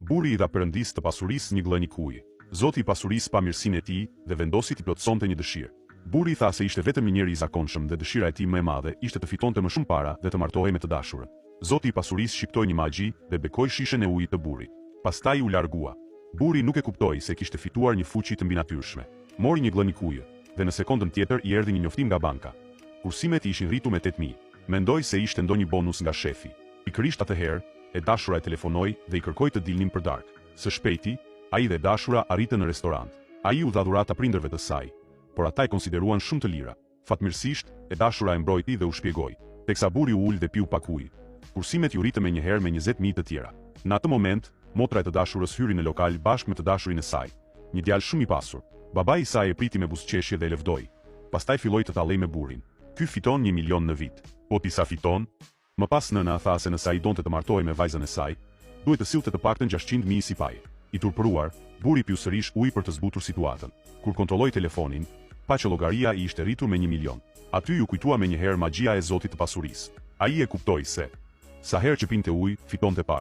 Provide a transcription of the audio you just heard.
Burri i dha Perëndisë të pasurisë një gllënjkë uji. Zoti i pasurisë pa mirësinë e tij dhe vendosi t'i plotësonte një dëshirë. Burri tha se ishte vetëm një njeri i zakonshëm dhe dëshira e tij më e madhe ishte të fitonte më shumë para dhe të martohej me të dashurën. Zoti i pasurisë shqiptoi një magji dhe bekoi shishen e ujit të burrit. Pastaj u largua. Burri nuk e kuptoi se kishte fituar një fuqi të mbinatyrshme. Mori një gllënjkë ujë, dhe në sekondën tjetër i erdhi një njoftim nga banka. Kursimet i ishin rritur me 8000. Mendoi se ishte ndonjë bonus nga shefi. Pikërisht atëherë, e dashura e telefonoi dhe i kërkoi të dilnin për darkë. Së shpejti, ai dhe e dashura arritën në restorant. Ai u dha dhurata prindërve të saj, por ata e konsideruan shumë të lira. Fatmirësisht, e dashura e mbrojti dhe u shpjegoi. Teksa burri u ul dhe piu pak ujë, kursimet iu rritën menjëherë me 20,000 të tjera. Në atë moment, motra e të dashurës hyri në lokal bashkë me të dashurin e saj, një djalë shumë i pasur. Babai i saj e priti me buzëqeshje dhe e lëvdoi. Pastaj filloi të tallej me burrin. Ky fiton një milion në vit. Po ti sa fiton? Më pas nëna tha se nëse ai donte të martohej me vajzën e saj, duhej të sillte të paktën 600,000 si pajë. I turpëruar, burri piu sërish ujë për të zbutur situatën. Kur kontrolloi telefonin, pa që llogaria i ishte rritur me një milion. Aty iu kujtua menjëherë magjia e Zotit të pasurisë. Ai e kuptoi se, sa herë që pinte ujë, fitonte para.